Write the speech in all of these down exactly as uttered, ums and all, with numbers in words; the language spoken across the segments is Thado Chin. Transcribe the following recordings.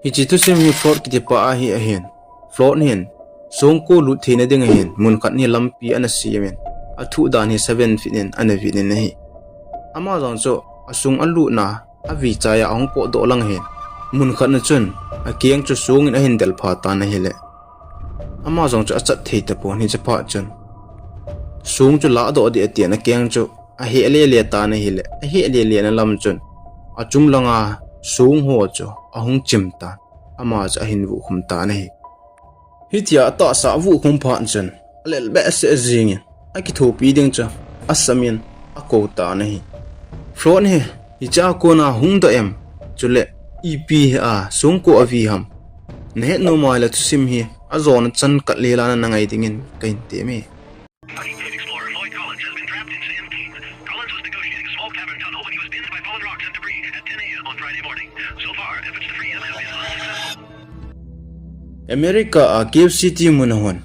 Hiche thusim hi Floyd kitipa ahi ahin. Floyd hin, Songko lut theina ding ahin, mun khat ni lampi ana simin, athuh dan hi seven feet in ana vit in ahi. Ama jong chu, asung alutna, avichai a ahung potdoh lang ahin. Mun khat na chun, akeng chu song in ahin delpha tan ahile. Ama jong chu achat thei tapon hiche phat chun. Song chu lahdoh ding atin akeng chu, aheh lele tan ahile, aheh lele na lam chun. Achung langa, song ho chu, ahung chim tan. Ama chu ahin vuhkhum tan ahi. Hitia atahsa avuhkhum phat chun, alel behseh jingin, akithopi ding chu, asamin, akou tan ahi. Floyd hi, hichea kona hung doh em, chule, ipi hi a, Songko avi ham. Nahet nom ahile thusim hi, ajona chan khat le lana nangai dingin, kahin temme. Explorer Floyd Collins has been trapped in Sand Key. Collins was negotiating a small cavern tunnel when he was pinned by fallen rocks and debris at ten a m on Friday morning. So far, efforts to free him have been unsuccessful. America a Cave City mun ahon,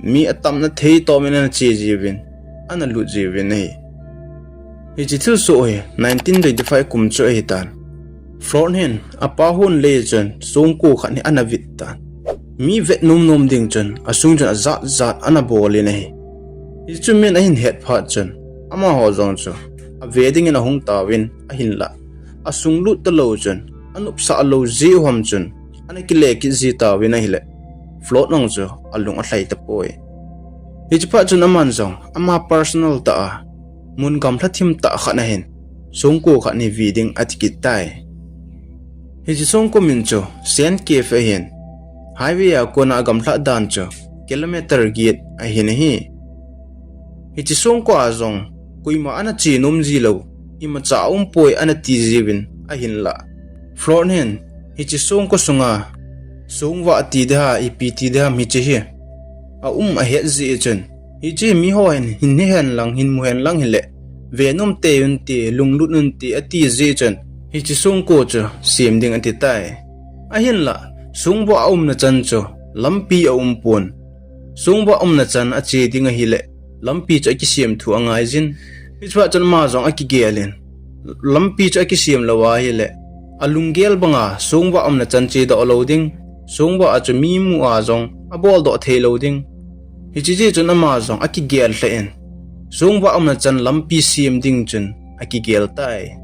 mi atamna thei tomin ana che jiuvin, ana lut jiuvin ahi. Hiche thilsoh hi nineteen twenty-five kum chu ahitan. Floyd hin, apa hon lei chun, Songko khat hi ana vit tan. Mi vet nom nom ding chun, asung chun ajat jat ana bolin ahi. Hichu min ahin het phat chun, amaho jong chu, ave dingin ahung tauvin, ahinlah. Asung lut talou chun, anopsah lou jeh u ham chun, ana kile kit ji tauvin ahile. Floyd jong chu, alung alhai tapoi. Hiche phat chun aman jong, ama personal tah a, mun gamlha thim tah khat ahin, Songko khat hi ve ding ati kit tai. Hiche Songko min chu, Sand Cave ahin, highway a kona agamlha dan chu, kilometer get ahin ahi. Hiche Songko a jong, koima ana che nom ji lou, imacha aumpoi ana ti jiuvin, ahinlah. Floyd hin, hiche Songko sunga, songvah ti ding ham, ipi ti ding ham hiche hi. Aum ahet jeh chun, hiche hi miho hin, hin he hen lang, hin mu hen lang hile, ve nom teuvin te, lunglut un te, ati jeh chun, hiche Songko chu, sem ding ati tai. Ahinlah, songvah aumna chan chu, lampi aumpon. Songvah umna chan ache ding ahile, lampi chu akisem thu angaijin. Hiche phat chun ama jong akigelin. Lampi chu akisem lou ahile, alunggel banga songvah umna chan chedoh lou ding, songvah a chu mi mu a jong aboldoh thei lou ding. Hiche jeh chun ama jong akigel lheh in, songvah umna chan lampi sem ding chun akigel tai.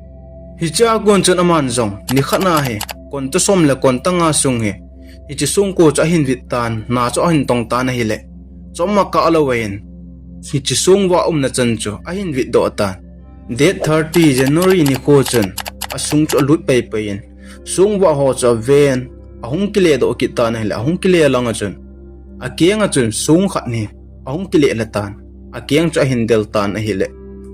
Hichea kon chun aman jong, nikhat na hi, konta som le konta nga sung hi, hiche Songko chu ahin vit tan, na chu ahin tong tan ahile. Chom akah lou ahin, hiche songvah umna chan chu ahin vitdoh tan. Date thirty January nikho chun, asung chu alut pai pai in, songvah ho chu aven, ahung kile doh kit tan ahile, ahung kile langa chun, akeng a chun song khat hi, ahung kile lha tan, akeng chu ahin del tan ahile.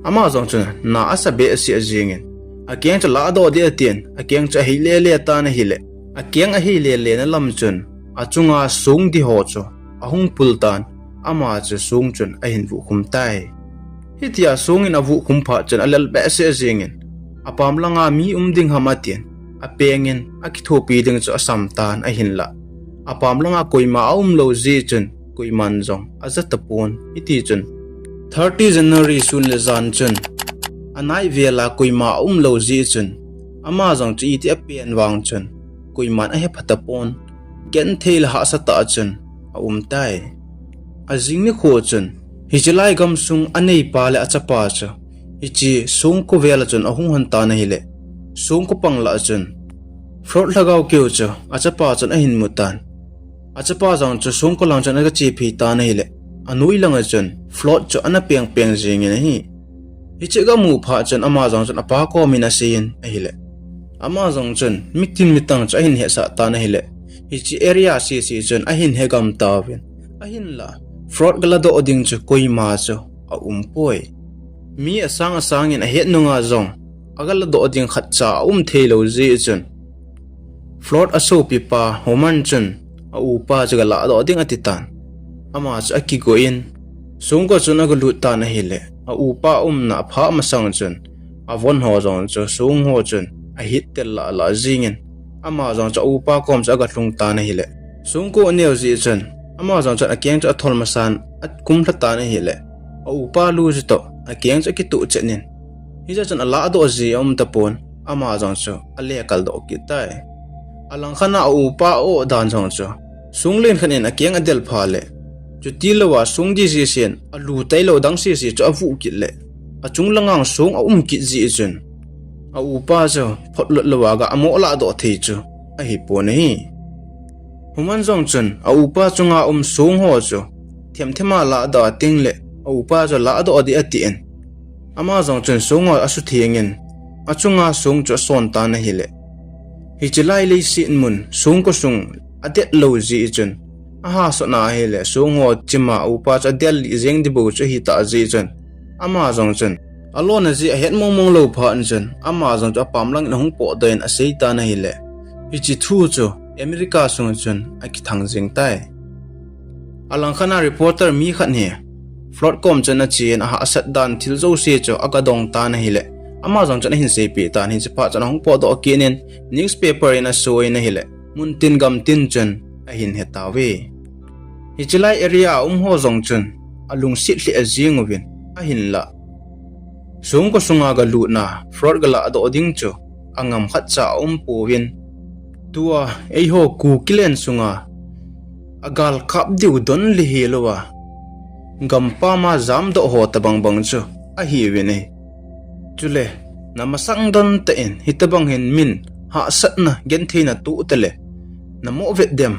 Ama jong chun, na asa behseh jingin, akeng chu lahdoh ding atin, akeng chu ahei lele tan ahile. Akeng ahei lele na lam chun, achunga song ding ho chu, ahung pul tan, ama chu song chun ahin vuhkhum tai. Hitia song in avuhkhum phat chun alel behseh jingin, apam langa mi um ding ham atin, apengin, akithopi ding chu asam tan ahinlah. Apam langa koima aum lou jeh chun, koiman jong aja tapon, hiti chun. Thirty January sun le jan chun, anight vela koima aum lou jeh chun, ama jong chu iti apen vang chun, koiman ahepha tapon, genthei le hahsa tah chun aum tai. Ajing nikho chun, hiche lai gamsung aneipa le achapa chu, hiche Songko vela chun ahung hon tan ahile, Songko pang lah chun, Floyd lhagao keu chu, achapa chun ahin mu tan. Achapa jong chu Songko lang chun aga chephei tan ahile, anoi langa chun, Floyd chu ana peng peng jingin ahi. Hiche aga mu phat chun ama jong chun apa komin aseiyin ahile. Ama jong chun mitin mitang chu ahin hesah tan ahile. Hiche area sese chun ahin hegam tauvin. Ahinlah, Floyd galadoh ding chu koima chu aumpoi. Mi asang asangin ahet nunga jong, agaladoh ding khatcha aum thei lou jeh chun. Floyd asopipa Homer chun, aupa chu galadoh ding ati tan. Ama chu akigoh in, Songko chun agalut tan ahile, aupa umna aphah masang chun, avon ho jong chu song ho chun, ahit tel lah lah jingin, ama jong chu aupa kom chu agalhung tan ahile. Songko aneo jeh chun, ama jong chun akeng chu athol masan, akum lha tan ahile. Aupa lu chutoh, akeng chu akituh chet in. Hijeh chun alahdoh ji aum tapon, ama jong chu alekal doh kit tai. Alangkhat a aupa a-oh dan jong chu, song len khat in akeng adel pha le, chuti louva song di sesen alu tailou dang sese chu avuh kit le, achung langa song aum kit jeh chun, aupa chu phot lut louva ga amoh lahdoh thei chu ahipon ahi. Human jong chun aupa chunga um song ho chu themthem a lahdoh a teng le, aupa chu lahdoh ding atin, ama jong chun song ho asuthengin, achunga song chu ason tan ahile, hiche lai leiset mun song kosung adet lou jeh chun, ahahsatna ahile song ho chima aupa chu adel lih jeng ding bou chu ahitah jeh chun, ama jong chun alona jeh ahet mongmong lou phat in chun, ama jong chu apam langin ahung potdoh in asei tan ahile, hiche thu chu America sunga chun akithang jeng tai. Alangkhat a reporter mi khat hi Floyd kom chun achen, ahahsat dan thil jouse chu aga dong tan ahile, ama jong chun ahin seipeh tan, hiche phat chun ahung potdoh kit in newspaper in aso in ahile, muntin gamtin chun ahin he tauve. Hiche lai area a um ho jong chun alungset lheh jeng uvin, ahinlah song kosunga galutna Floyd galahdoh ding chu angam khatcha aum pouvin, tua eiho Kuki len sunga agalkap diu don le helouva gampam a jamdoh ho tobang bang chu ahiuvin ahi. Chule, namasang don tah in hitobang hin min hahsatna gentheina toh tale, namoh vet dem?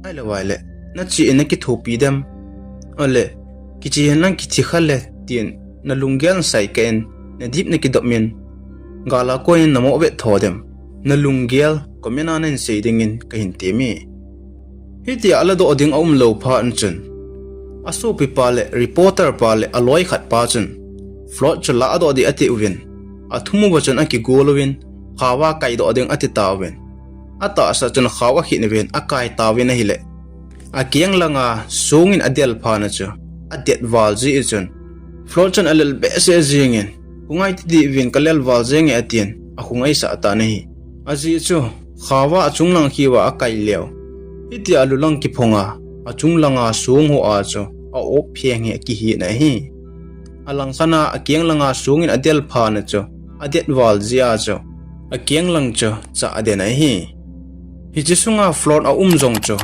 Ahilou vaile, nache in nakithopi dem? Ole, kiche hen lang kithi khale, tin nalunggel in saikah in, nadip nakidop in, gal a kon in namoh vet tho dem? Nalunggel comment a nahin sei dingin kahin temme. Hitia aladoh ding aumlou phat in chun, asopipa le reporter pa le aloi khat pa chun Floyd chu lahdoh ding atiuvin, athum uva chun akigol uvin, khao a kaidoh ding atitauvin, atahsa chun khao akhit uvin akaitauvin ahile, akeng langa song in adel phat na chu adet val jeh chun, Floyd chun alel behseh jengin, khongai ti diuvin kalel val jenge atin, akhongaisah tan ahi. Ajeh chu, khao a achung lang khiuva akai leu, hitia alu lang kiphonga, achung langa song ho a chu a-op pheng hi akihi na ahi. Alangkhat a akeng langa song in adel phat na chu adet val jeh a chu, akeng lang chu chah aden ahi. Hiche sunga Floyd aum jong chu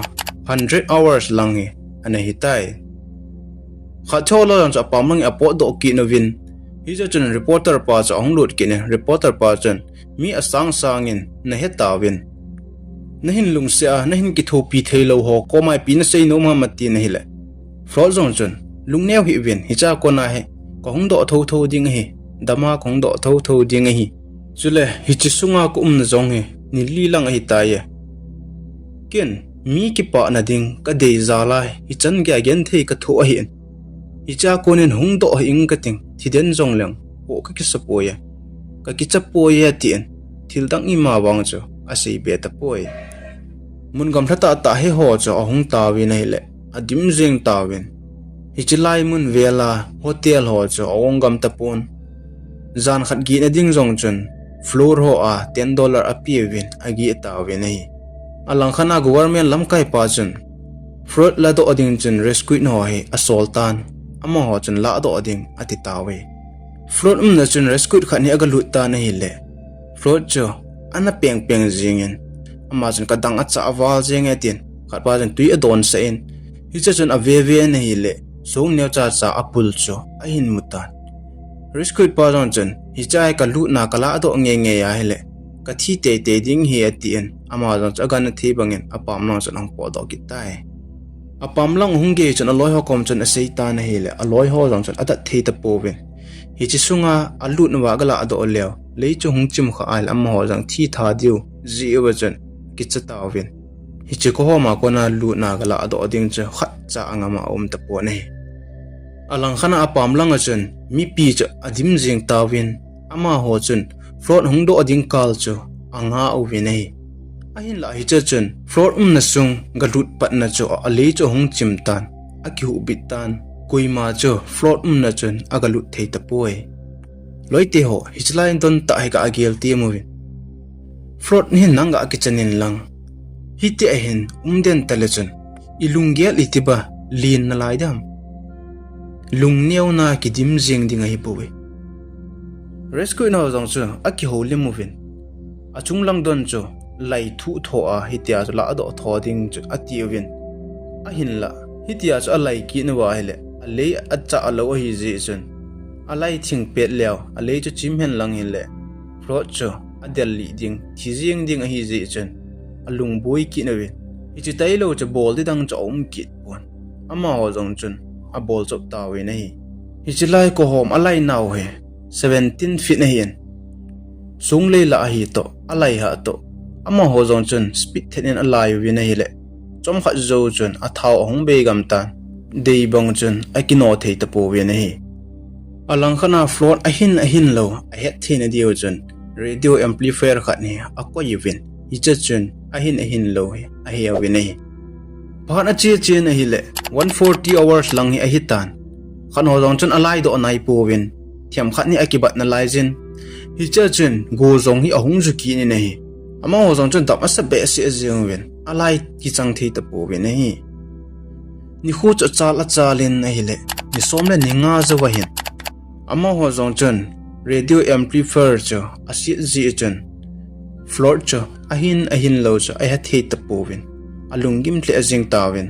hundred hours lang hi ana hitai. Khat thou lou jong chu apam lang apotdoh kit uvin, hiche chun reporter pa chu ahung lut kit in, reporter pa chun mi asang sangin nahe tauvin, nahin lungset a nahin kithopi theilou ho koma ipi nasei nom ham atin ahile, Floyd jong chun, lungneo hih uvin, hichea kona hi kahung doh thotho ding ahi, dama kahung doh thotho ding ahi. Chule hiche sunga kaumna jong hi ni li lang ahitai. Ken mi kipahna ding kadei jal a hichan geiya genthei kathoh ahin, hichea konin hung doh hih ing kating, thiden jongleng poh kakisapoi, kakichapoi atin, thildang ima vang chu aseibe tapoi. Mun gamlha tahtah hiho chu ahung tauvin ahile, adim jeng tauvin, hiche lai mun vel a hotel ho chu aong gam tapon. Jan khat gehna ding jong chun Floyd ho a ten dollar apeuvin ageh tauvin ahi. Alangkhat a government lamkaipa chun Floyd ladoh ding chun rescue ho hi asol tan, amaho chun ladoh ding ati tauve. Floyd umna chun rescue khat hi agalut tan ahile, Floyd chu ana pengpeng jengin, ama chun kadang achah val jenge tin, khatpa chun twi adonsah in, hiche chun aveve in ahile, song neocha cha apul chu ahin mutan. Rescue pa jong chun, hichea hi kalutna kaladoh ngeingei ahile, kathi teitei ding ahi atin, ama jong chu agangthei bangin apam lang chun ahung potdoh kit tai. Apam lang hung gei chun aloiho kom chun aseitan ahile, aloiho jong chun adat thei tapouvin, hiche sunga alut uva galadoh leu, lei chu hung chimkha ahile amaho jong thi tha diu jeh uva chun kicha tauvin, hiche kohoma kona lutna galadoh ding chu khatcha angam a aum tapon ahi. Alangkhat a apam langa chun mipi chu adim jeng tauvin, amaho chun Floyd hung doh ding kal chu anga uvin ahi. Ahinlah hiche chun Floyd umna sung galut patna chu alei chu ahung chim tan, akihuhbit tan, koima chu Floyd umna chun agalut thei tapoi. Loite ho, hiche lai dontah hi gagel temun, Floyd hin nang gakichan in lang, hitia hin umden tale chun ilunggel itiba len nalai dem? Lungneona kidim jeng ding ahipoi. Rescue ho jong chu akihoulim uvin, achung lang don chu lai thuh tho a hitia chu ladoh tho ding chu atiuvin. Ahinla, hitia chu alai kit uva ahile, alei achah lou ahi jeh chun, alai thing pet leu, alei chu chim hen lang hile, Floyd chu adel lih ding, thi jeng ding ahi jeh chun, alungboi kit uvin. Hiche tailou chu bol ding dang chu aum kit pon. Amaho jong chun abol chop tauvin ahi. Hiche lai kohom alai nau hi seventeen feet ahin. Sung lei lah ahi toh, alai hah toh. Amaho jong chun speed thet in alai uvin ahile, chomkhat jou chun athao ahung bei gam tan. Dei bang chun akino thei tapouvin ahi. Alangkhat a Floyd ahin ahin lou ahet theina diu chun radio amplifier khat hi akoi uvin, hiche chun ahin ahin lou hi ahe uvin ahi. Phat ache chen ahile, one forty hours lang hi ahitan. Khat ho jong chun alaidoh naipouvin, themkhat hi akibat nalaijin. Hiche chun go jong hi ahung ju kit in ahi. Amaho jong chun dam asa behseh jeng uvin, alai kichang thei tapouvin ahi. Nikho chu achal achal in ahile, ni som le ni nga jou ahin, amaho jong chun radio amplifier chu aset jeh chun, Floyd chu ahin ahin lou chu ahe thei tapouvin, alunggim lheh jeng tauvin.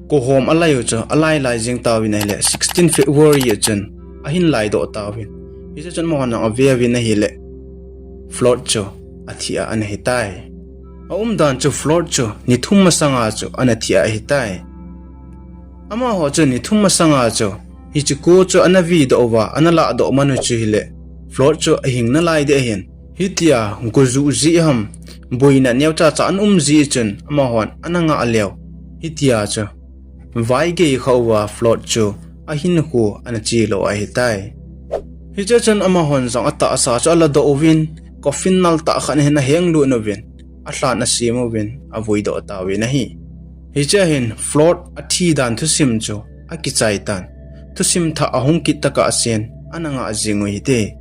Kohom alai u chu alai lai jeng tauvin ahile, sixteen February a chun ahin laidoh tauvin. Hiche chun amahon jong aveuvin ahile, Floyd chu athi a ana hitai. Aumdan chu Floyd chu ni thum masanga chu ana thi a ahitai. Amaho chu ni thum masanga chu hiche go chu ana vedoh uva, ana lahdoh man u chu hile, Floyd chu ahing nalai ding ahin. Hitia go juh jeh ham, boina neocha cha ana um jeh chun amahon ana ngah leu, hitia chu vaigei kha uva Floyd chu ahinkho ana chelo ahitai. Hiche chun amahon jong atahsa chu aladoh uvin, coffin nal tah khat hin ahenglut uvin, alhan asem uvin, avuidoh tauvin ahi. Hiche hin Floyd athi dan thusim chu akichai tan. Thusim thah ahung kit tokah sen ana ngah jing u hite.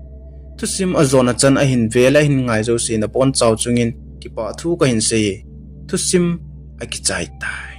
Thusim ajona chan ahin vel ahin ngai jouse nabonchau chungin kipah thu kahin sei e. Thusim akichai tai.